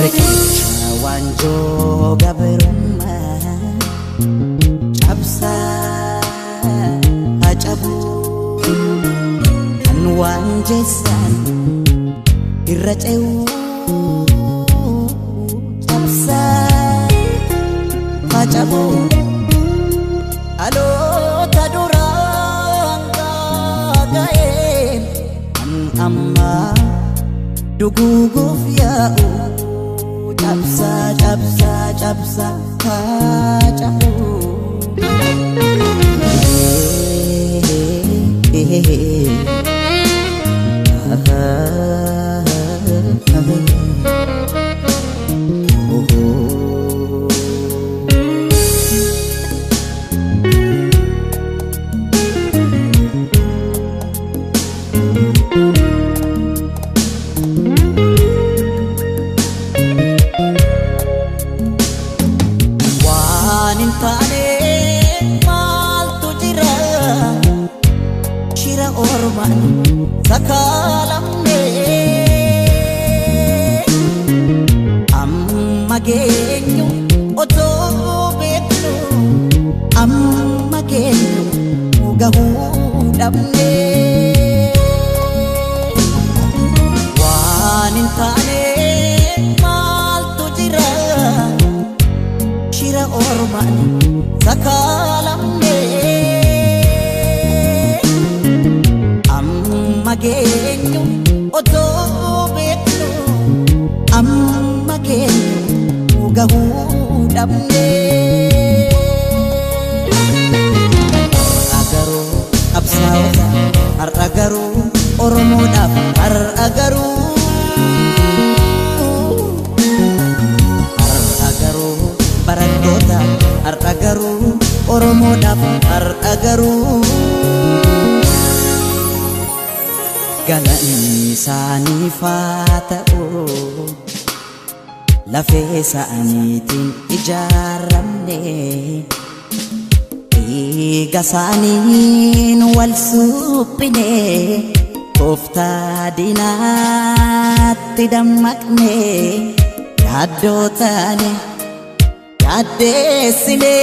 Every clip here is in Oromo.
Riqicha waanjoo gabrummaa cabsaa cabu kan waan jeessan irra ce'u cabsaa cabu dhaloota duraan ga'een kan ammaa duguuguuf yaa'u cabsaa cabsaa cabsaa cabu. Waan hin taane maaltu jira shira ormaan sakaalamne amma geenyu otoo beeknu amma geenyu gahuu dhabne waan hin taane maaltu jira shira ormaan sakaalamne amma geenyu otoo beeknu amma geenyu gahuu dhabne. Har'a garuu qabsaa'ota har'a garuu Oromoodhaaf har'a garuu har'a garuu barattoota har'a garuu Oromoodhaaf har'a garuu galanni isaaniif haa ta'u lafee isaaniitiin ijaaramne dhiiga isaaniin wal suphine tooftaa diinaatti dammaqne yaaddoo taane yaaddeessine.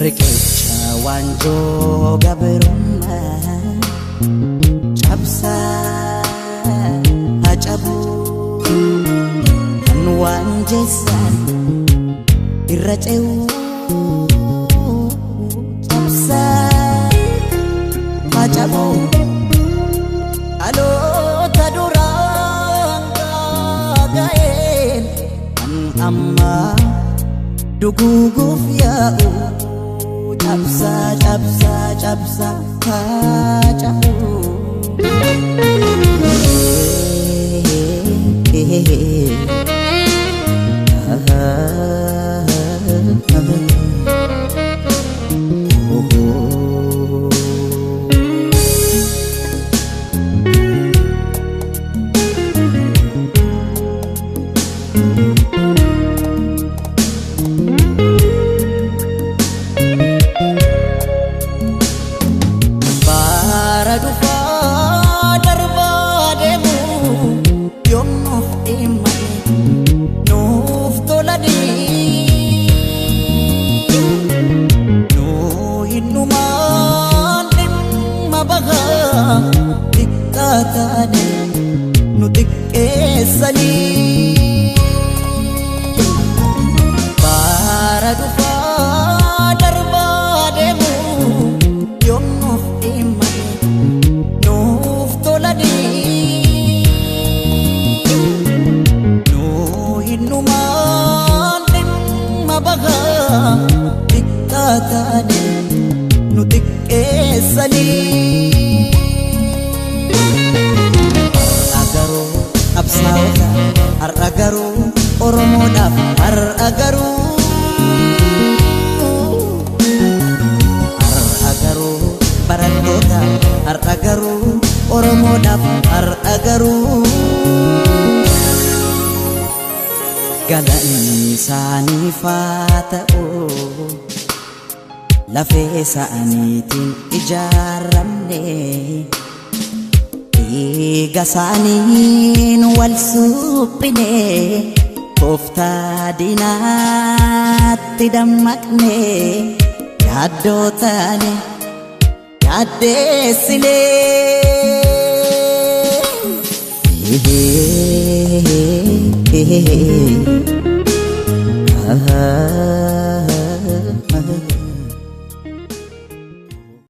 Riqicha waanjoo gabrummaa cabsaa cabu kan waan jeessan irra ce'u cabsaa cabu dhaloota duraan ga'een kan ammaa duguuguuf yaa'u cabsaa cabsaa cabsaa cabu. Bara dhufaa darbaa deemu yoom nuuf dhimmame nuuf tolanii nuu hinnumaan dhimma bahaa xiqqaa taane nu xiqqeessanii. Bara dhufaa darbaa deemu yoom nuuf dhimmame nuuf tolanii nuu hinnumaan dhimma bahaa xiqqaa taane nu xiqqeessanii. Jabeessanii. Har'a garuu qabsaa'ota, har'a garuu Oromoodhaaf, har'a garuu. Har'a garuu barattoota, har'a garuu Oromoodhaaf, har'a garuu. Galanni isaaniif haa ta'u, lafee isaaniitiin ijaaramne, dhiiga isaaniin wal suphine, tooftaa diinaatti dammaqne, yaaddoo taane yaaddeessine.